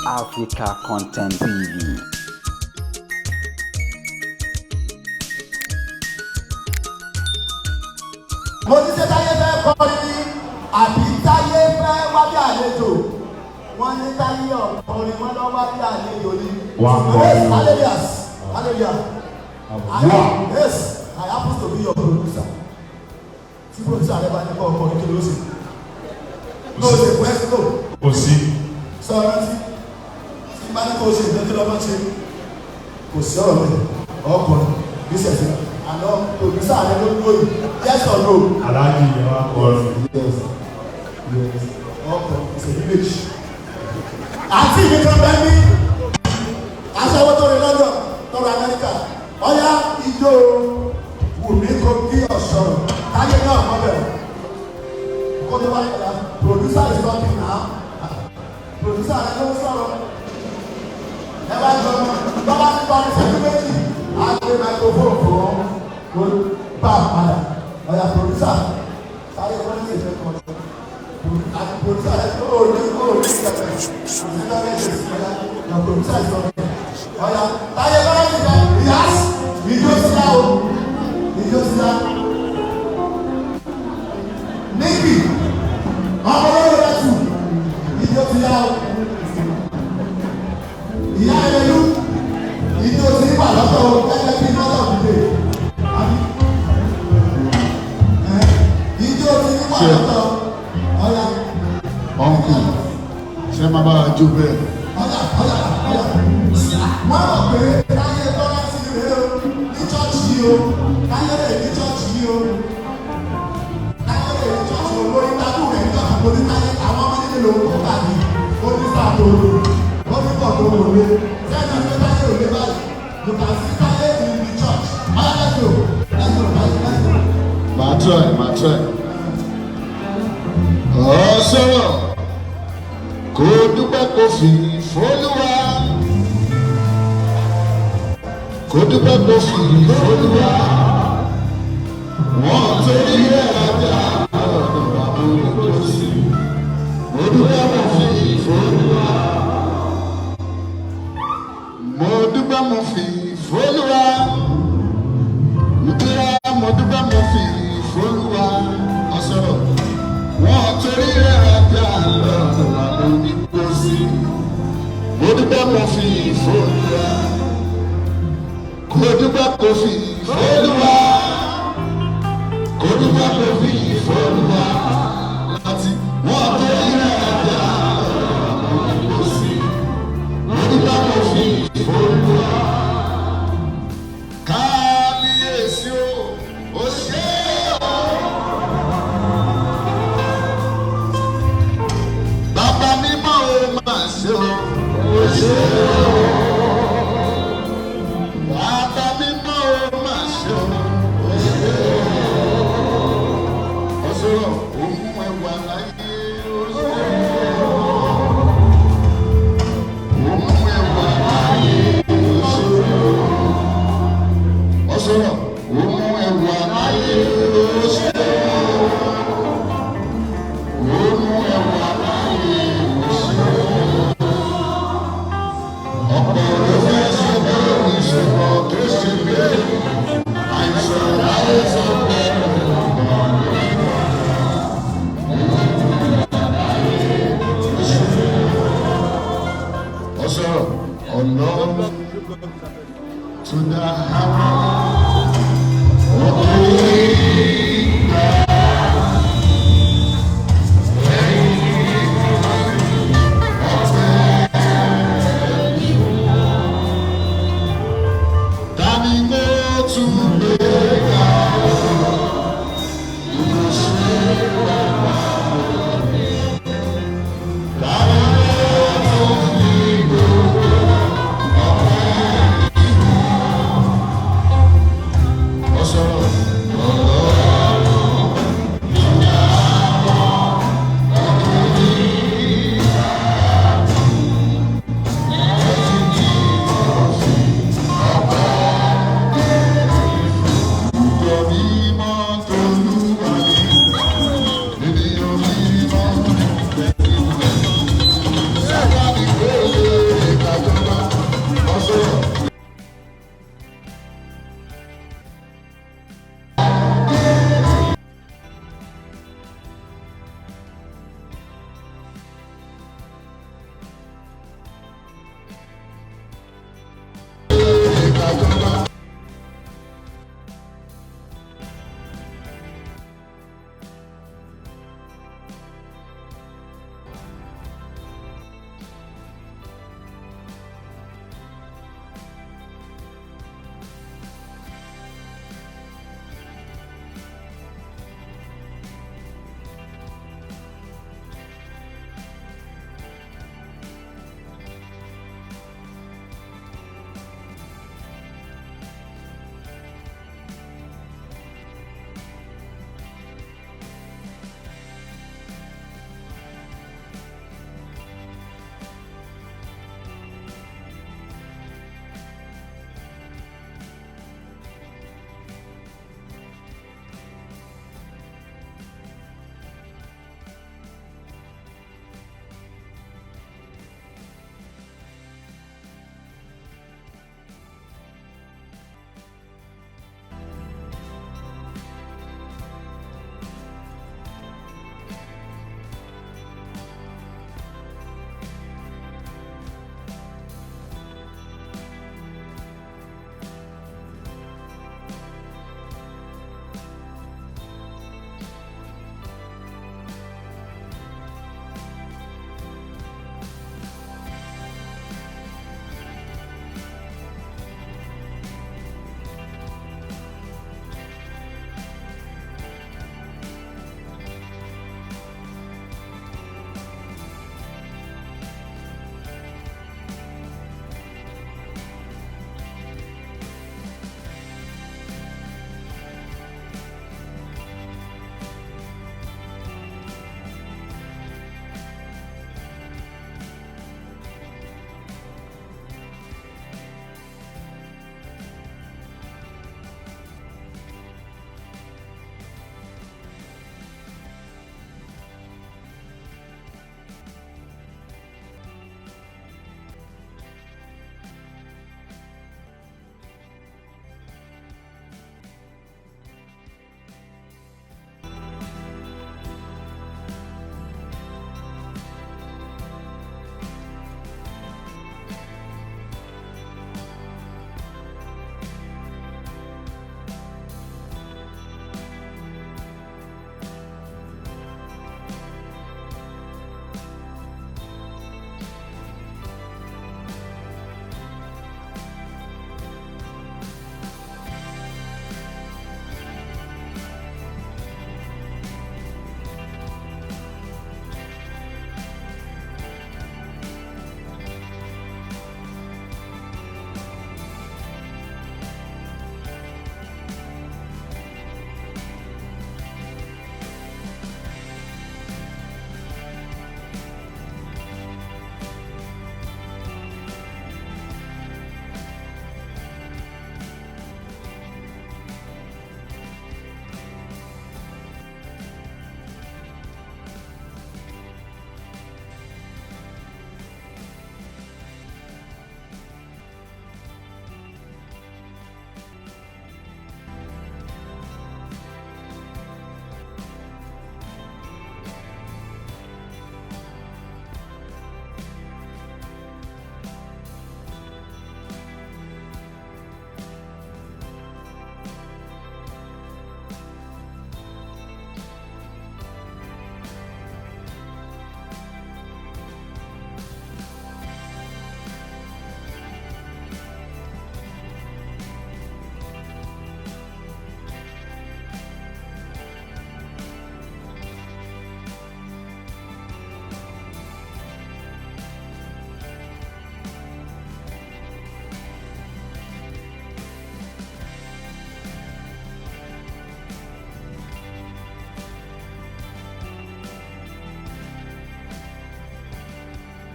Africa Content TV. Mo ní ṣé Táyé fẹ́ kọrin ni àbí Táyé fẹ́ wá bí àlejò? Wọ́n ní Táyé ọ̀kọrin, wọ́n lọ́ wá bí àlejò ni. Wá Yes. kọrin. Hallelujah, hallelujah. Yes, I happen to be your producer. Tí producer rẹ bá ní kọ́ ọkọ, kí ló ṣe? No ṣe pẹ́ no. Kò sí. Sọ rántí tí bá ní kó ṣe ìtọ́jú lọ́mọ ṣe, kò sí ọ̀rọ̀ mi ọkùnrin bí sẹ̀sẹ̀ àná producer rẹ ló dúró yìí, yes or no? Aláàjì yẹn wá kọrin. Yes, ọkọ is a village. Àti ìbí kan bẹ́ẹ̀ ní aṣẹ́wó tó rí lọ́dọ̀ tọrọ Amẹ́ríkà. Ọ̀yá, ijó Wùmí kò kí ọ̀ṣọ́rọ̀ táyé náà mọ́ bẹ̀rẹ̀ kó tó wáyé ọ̀la. Producer is talking now. Producer rẹ ló ń sọ̀rọ̀. Ẹ bá jọ lọ́ba tí wọ́n ti ṣẹ́jú 2, á gbé microphone fún ọ kó bá a padà. Ọ̀yà, producer, táyé wọ́n ní ìfẹ́ kan àti producer rẹ ó ní ìkẹfẹ òsínbẹ́ méjì. Ọ̀yà, your producer is talking. Ọ̀yà, táyé bá yẹ kẹ yas, ìjó sílá o, ìjó sílá. Níbi ọmọ olóyè rẹ tù, ìjó sílá o. Ìyá ẹlẹ́lu, ìjó sí wà lọ́tọ̀ o, gẹ́gẹ́ bí mother of the day, àbí ìjó sí wà lọ́tọ̀. Ọ̀yà. Uncle, ṣé máa bá a jó bẹ́ẹ̀? Ọ̀yà, ọ̀yà, ọ̀yà. Wọ́n mọ̀ pé Táyé Tọ́lá sí rèé o ní church yìí o. Táyé rè ní church yìí o. Táyé rè ní church o. Lórí tábù rẹ̀ ní ọ̀nà kò ní táyé àwọn ọmọ nílé lòun kó káàdì. Ó ní sáà tó lò ó ní pọ̀ tó wò lé sẹ́yìn pé Táyé ò lé báyìí. You can see Táyé in the church. Ọ̀yà, let's go, let's go, Táyé, let's go. Màá try, màá try. Ọ̀sọ̀rọ̀ kò dúpẹ́, kò fi f'Olúwa. Kò dúpẹ́, kò fi f'Olúwa. Wọ́n torí ẹ̀ ajá ọ̀dọ̀ bàbá olùkọ́sí. Mo dúpẹ́, mo fi f'Olúwa. Mo dúpẹ́, mo fi f'Olúwa. Nítorí mo dúpẹ́, mo fi f'Olúwa. Ọ̀sọ̀rọ̀ wọ́n torí rẹ̀ ajá lọ́dọ̀ bàbá onígbòsí. Mo dúpẹ́, mo fi f'Olúwa. Kò dúpẹ́, kò fi f'Olúwa. Kò dúpẹ́, kò fi f'Olúwa. Láti wọ́n torí rẹ̀ ajá lọ́dọ̀ bàbá onígbòsí. Mo dúpẹ́, mo fi f'Olúwa. Kábíyèsí o, ó ṣe o. Bàbá mímọ́ o, máa ṣe o, ó ṣe o. Bàbá mímọ́ o, máa ṣe o, ó ṣe o. Ọ̀sọ̀rọ̀ òun ẹwà láyé, ó ṣe o. Òun ẹwà láyé, ó ṣe o. Ọ̀sọ̀rọ̀ òun ẹwà láyé, ó ṣe o. Òun ẹwà láyé, ó ṣe o. Ọ̀pọ̀ ló fẹ́ ṣe bẹ́ẹ̀ ní ṣùgbọ́n tó ṣe bẹ́ẹ̀. Àìsàn láyé sọ pé ọ̀pọ̀ ló fẹ́ ṣe. Ọ̀sọ̀rọ̀ ọlọ́run tó dá àwọn.